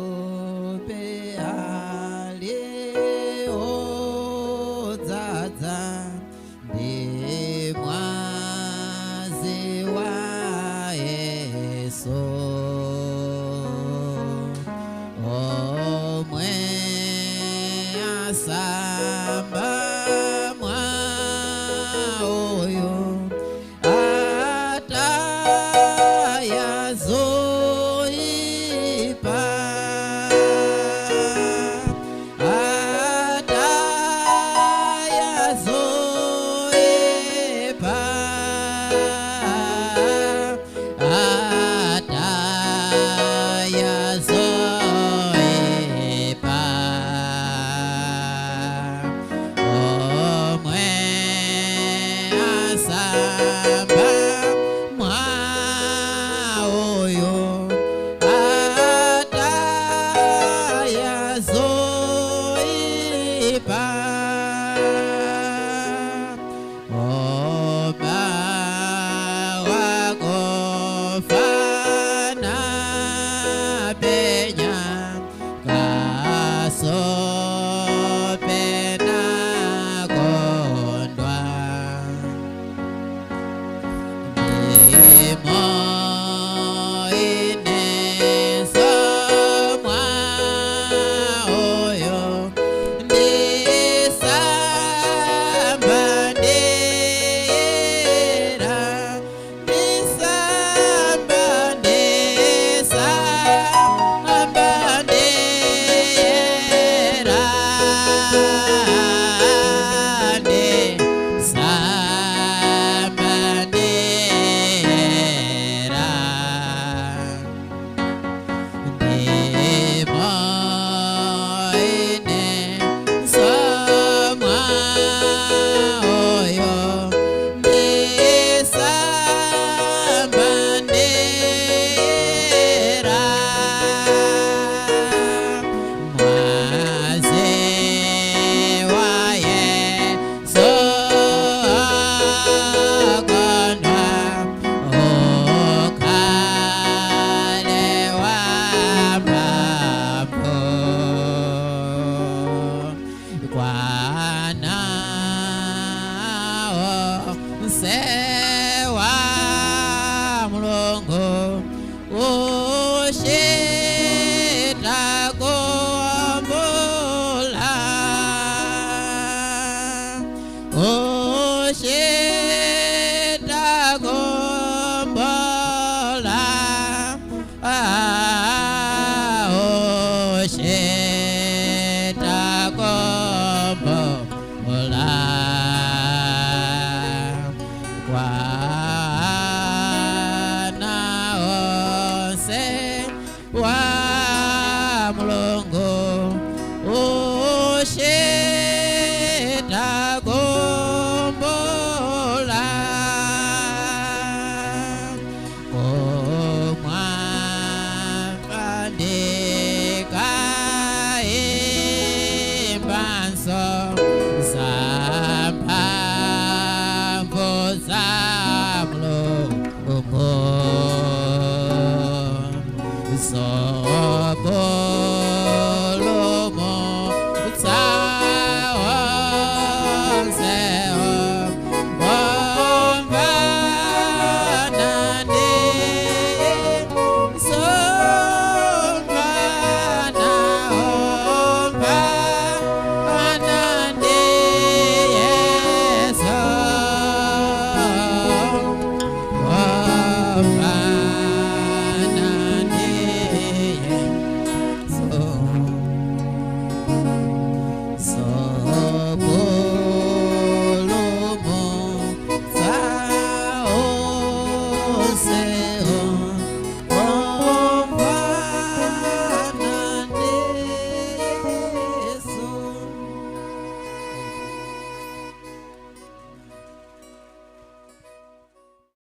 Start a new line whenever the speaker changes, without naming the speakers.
Kasupe aliyodzadza ndi mwazi wa Yesu, omwe asamba mwaoyo ataya zoipa, ataya zoipa, ataya zoipa, omwe asamba mwaoyo ataya zoipa, oba wakofana penya kasope na kondwa. Ndimo ineso mwaoyo ndisamba ndera, ndisamba, ndisamba ndera, ndisamba ndera. Ndimo ineso mwaoyo ndisamba ndera, mwazi wa Yesu akondwa ukhale wamapho kwanawo msewa Mulungu ushita kumbula, ushita kumbula, ushita kumbula, kwana onse wa Mulungu ushita kumbula, kumwamba ndikaimbanso za mphamvu za Mulungu, zopulumutsa onsewo omvana ndi somvana, omvana ndi Yesu, omvana ndi Yesu. Sopulumutsa onsewo.